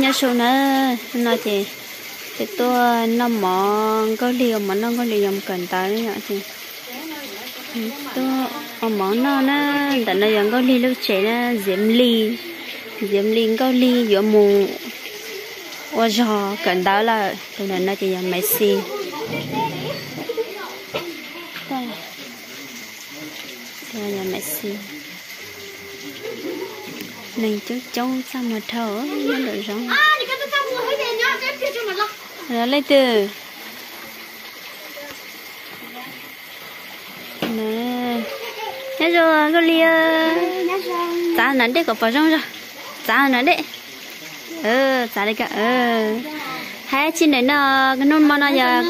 Nyob zoo na, no ces tuaj noj mov Nkauj Lig, ua mov noj Nkauj Lig yuav mus kawm ntawv yom. Tuaj ua mov noj na, ntawm no yog Nkauj Lig lub tsev na, Ntxiav Lis, Ntxiav Lis Nkauj Lig yuav mus ua zog kawm ntawv lawm. Tus ntawm no ces yog Maiv Xis, yog Maiv Xis. Neeg coob coob txaj muag dhau nyob nraum zoov. Leej twg? Nyob zoo Nkauj Lig, txav nram dej kom pom zoo zog, txav nram dej. Txav li ko. Hais tsis ntev no, hnub hmo no yog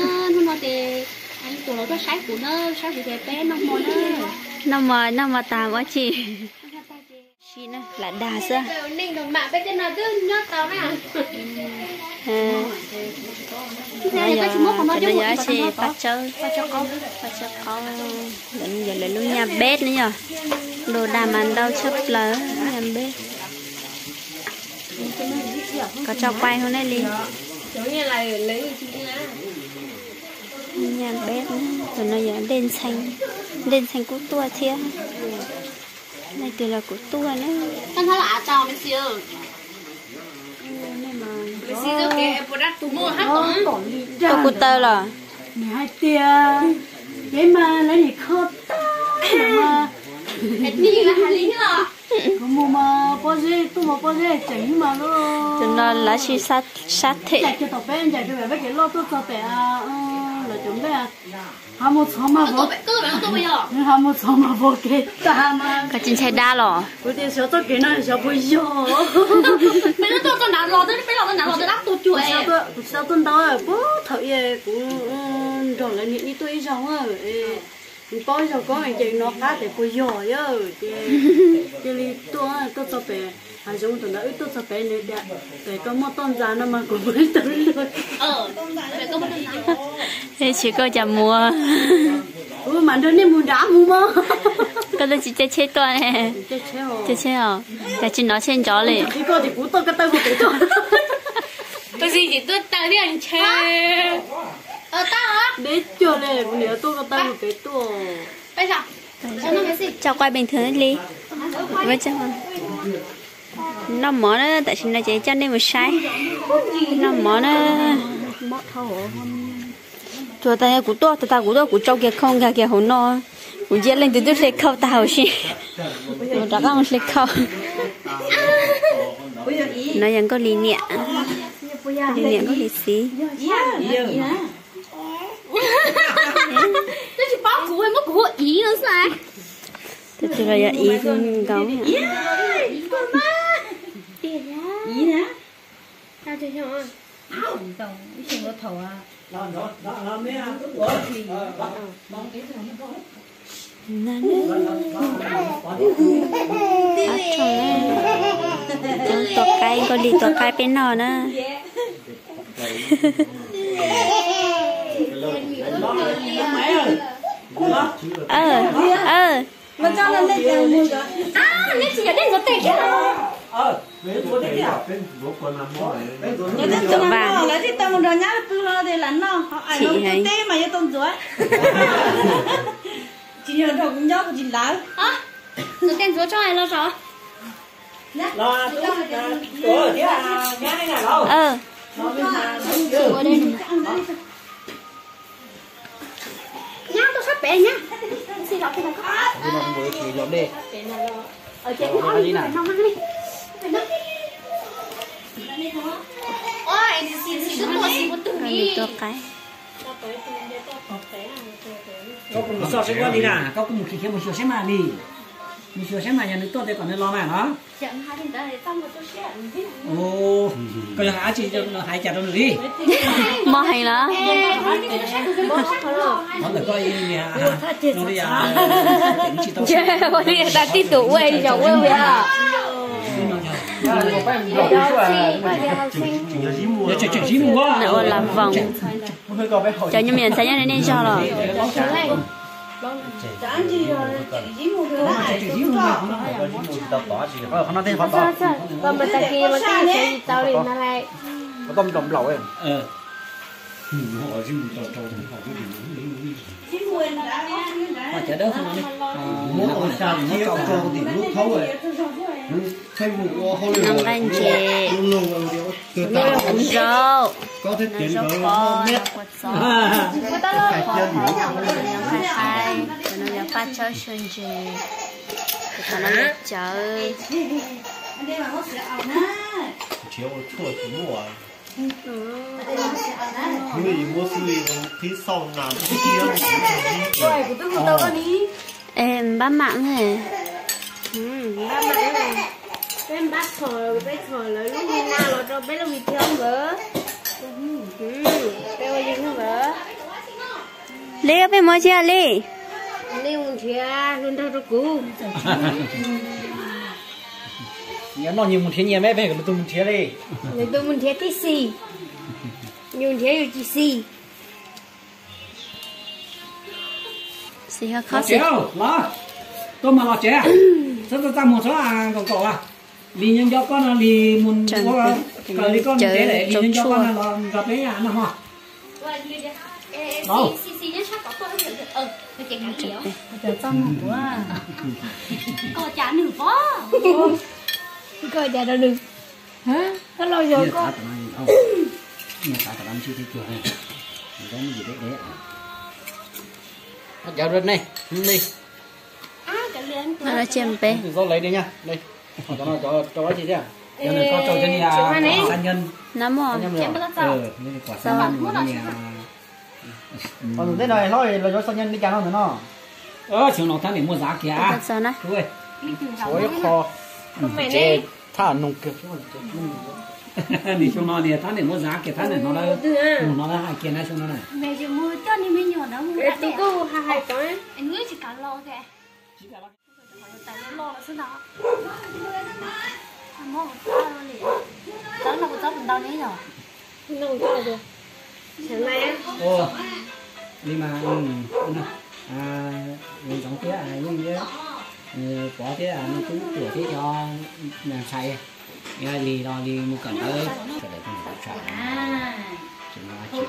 noj mov, noj mov tas ua tsi? Sim na, lam dag xwb. Cov no yog paj tsawb, paj tsawb qaub, yog lawv lub nyaj npeb na yog. Ntu dag mas ntau tshaj plaws nyaj npeb. Koj tso quay hauv nej li. Nyaj npeb, tus no yog Dej Ntxhee, Dej Ntxhee kuj tuaj thiab. Leej twg los kuv tuaj na. Tuaj kuv taw los. Nws hais tias, kev mas lawv nim kho tag mas, kuv mus mas pob zeb, tuaj mas pob zeb tseem mas lub. Tus no lawv tsis sab them. Ncaim kiag tom peb, ncaim rau peb kev loj tuaj txog pem, lawv cov nplej. Hav mus txhov mas vov, hav mus txhov mas vov kev tag mas. Koj tsis ntshai dab los? Kuv tias xyov txoj kev no xyov puas yog. Peb tuaj txog nrad los, peb los txog nrad los dab tuag cuag. Kuv tsis tau tuaj ntau, puag thaum ub kuv nrog lawv niam ib tuaj ib zaug, nws paub ib zaug koob ces nov qab tias puas yog, ces cia li tuaj, tuaj txog pem hav zoov thaum ntawd wb tuaj txog pem nws tias, pem koj muaj toj ntxas no mas kuv muaj ib tug luag. Tsis koj cas mus. Kuv mam nrog nej mus nrad mus mog. Koj twb tsis caij tsheb tuaj ne. Caij tsheb os, cas tsis nov tsheb nrov li. Koj tias kuv tuaj koj taw mus pem tuaj. Tus txiv tsis tuaj taw thiab ntshe. Deb cuag li, kuv niam tuaj koj taw mus pem tuaj. Tso quay bình thường li. Noj mov na, tam sim no ces coj nej mus saib. Noj mov na. Tsuas tas kuv tuaj, tas tas kuv tuaj kuv tsau kiag khau nkag kiag hauv no. Kuv ntsia leej twg twb hle khau tag huv si. Kuv rov qab mus hle khau. No yog Nkauj Lis niam, Nkauj Lis niam Nkauj Lis txiv. Twb tsis paub kuv muab kuv hu Iv no xwb. Tus twg los yog Iv nkaus. Tua qaib, Nkauj Lis tua qaib peb noj na. Tuam vas, chim heev. Tua qaib. Koj kuj mus khiav khiav mus xyuas seb mas li. Mus xyuas seb mas yog nws tuaj ces kom nws los mas no. Koj yog hais cas rau nws li? Mob heev los? Ua li tas tib tug ua yog ua li. Ua las voos. Cov nyuam me nyuam ntxhais nyob nej zog los? Qhov no tej qhov tod, qhov tod nplaum nplaum. Cov dawb no, muab ua xya thiab rau tim lub khaub, txheeb mus ua hauj lwm, nqaij ntses, zaub, zaub pos, kua txob, qaib, no yog paj tsawb sua ntses, qhov no yog cawv. Es npab mam ne, npab mam, peb npab txhom, peb txhom lawv lub hli na los rau peb lub hli thiab ntawd. Peb ua li ntawd. Li, peb mus tsis li? Li mus nrhiav hluas nraug rau kuv. Nyias noj nyias mus nrhiav nyias, peb peb kom lwm tus mus nrhiav li. Lwm tus mus nrhiav tib si. Yus nrhiav yus tsis si. Los tsev, los, tuaj mas los tsev. Txhob txaj muag txhob nkaum nkaum. Lis nco nco koj no, Lis mus ua raws li koj mus tsev lawm, Lis nco nco koj no los nrog peb noj mov. Los. Koj cas rau nws, koj los yog koj. Cov rau nej, nej. Cia peb. Zaub laiv di nya. Cov no cov rau dab tsi thiab? Cov no koj rau cov niag xab nyeej. No muaj. Xab nyeej, tus teb no hlob los yuav xab nyeej li cas no ntawm no? Xyoo no thab niam muaj zav kiag. Ua ib qho tsev thab noog kiag. Nim xyoo no niag thab niam muaj zav kiag, thab niam hnov lawv, hnov lawv hais kiag na xyoo no na. Ua li mas, Lis Ntxoov thiab Yeej thiab, Pov thiab, Nuj Tub Tuam thiab cov ntxhais, Lis los Lis mus kawm ntawv, sawv daws tuaj mus ua tshais. Tsis muaj dab tsi,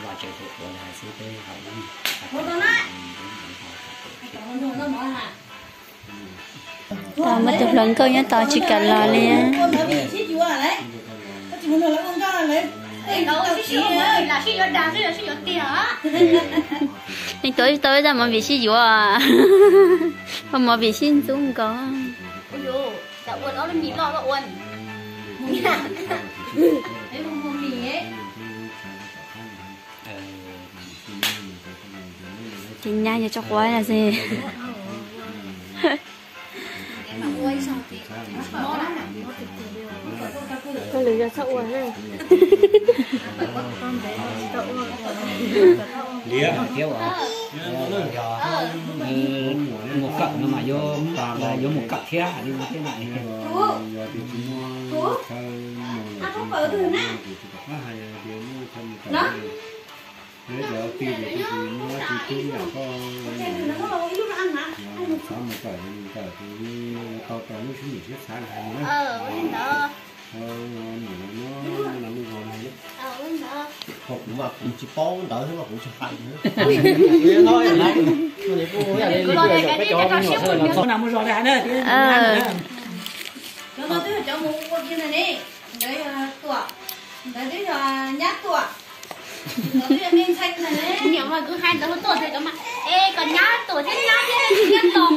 vaj tsev hu ua li hais xwb peb haus ib. Muaj tus hluas nkauj nyob tos tsis kam los li. Neeg tuav tsis tau zaj mov vim sib yuav, mov vim sib ntxub nkaus. Ces nyab yuav tso quav xwb. Koj lwm yog txhob ua na. Thiab uas mus kawm no mas yuav mus kawm thiab li no thiab na. Ho kuv mas kuv tsis paub ntawv thiab mas kuv tsis hais. Cov no twb yog cov mus ua kiag ntawd ne. Ntawd yog Tuam, ntawd twb yog nyab Tuam, ntawd twb yog me ntxhais ntawd ne. Niam mas kuv hais ntawd hu Tuam tias cov mas, es kom nyab Tuam thiab nyab thiab nyab los.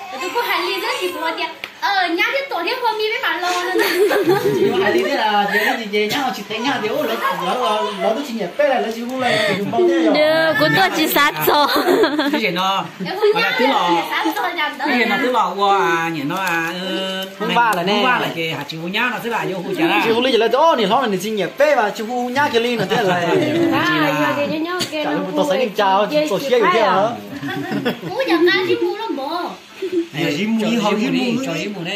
Kuv kuj hais li xwb, tsis pom tias nyab thiab Tuam thiab Pua Mis peb mam los no. Hais li thiab, ces nyab tsis teev nyab tias lawv twb tsis nyiam peb lawm, lawv tsis hu lawm, yus npau thiab. Kuv tuaj tsis xav txog. Twb los, twb los ua niam no, Hmoob Vaj lawm ces hais tsis hu nyab no xwb las, yuav hu cas? Tsis hu li ces lawv tias, o, niam hlob no nws tsis nyiam peb mas tsis hu nyab kiag li no thiab lawm. Tau xaiv neej tsa tsis txaus siab yus thiab. Ub, yog nqa zib mus los npog. Zib mus, zib mus ne.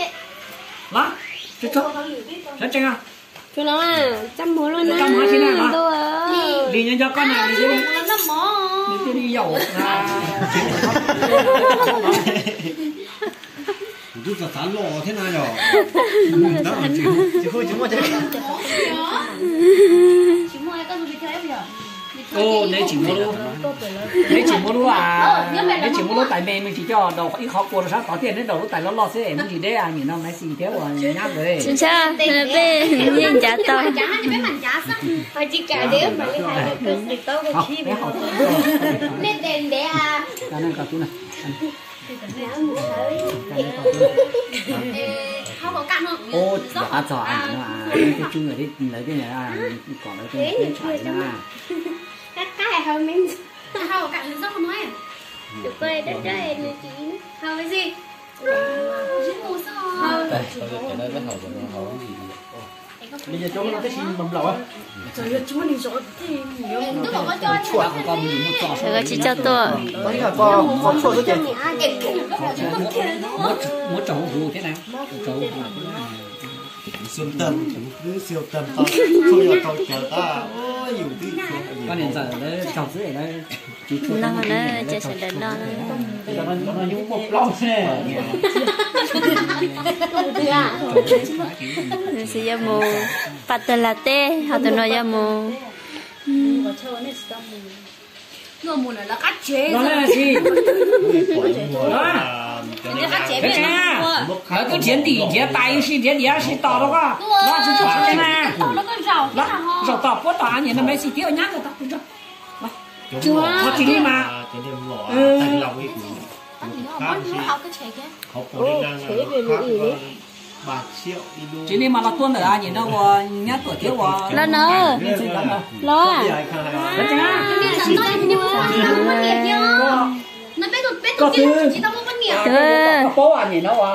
Los, sawv tsees, sawv tsees. Tsuas los mas, txaj muag luaj na, ntuj. Li nyob nco koj na, nws thiaj li yaum. Kuv twb txav txav los thiab na yog. Neb tsis muaj lub, neb tsis muaj lub, neb tsis muaj lub tais me me tsis coj daus ib qhov kua rau sab tod thiab, neb daus lub tais loj loj xwb es muaj ntsis deb, nim no Maiv Xis thiab uas nyab nkawd. Tsis ntshai, peb yeej ncav tau. Ub, yog qab txog no, lawv thiaj kom lawv teb tsam na. Li yog cov no tab sis mas nplaum. Tsis coj tuaj. Muab tsaug huv thiab na. Tsaug huv. Xyoo tag, xyoo tag, tsaug cawv tab, yus twb. Koj niam ntxawm lawv tsaug xwb lawv. Los na, cov sawv daws los na. Xwb yuav mus pab tawg lag teb, ho tus no yuav mus. Lawv twb nrhiav ntim nrhiav tais si nrhiav diav si tos rau koj. Los tsis tshua na. Zaum tom puab tom av niam no Maiv Xis thiab nyab ntawd tom. Tsis li mas. Tsis li mas los tuaj ntawm a nyem no ua nyab tuam thiab ua. Los na. Los. Koj twb, koj paub a nyem no ua,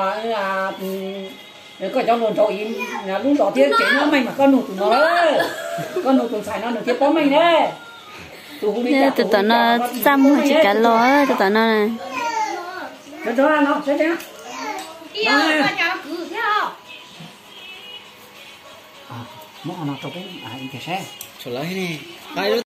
koj cov hluas nraug ib lub zos thiab tsev nyob meej mas koj nug tus no lawm. Koj nug tus ntxhais no nws thiaj paub meej na. Tus tom no txaj muag tsis kav los, tus tom no. Muab no rau peb ib tiag saib.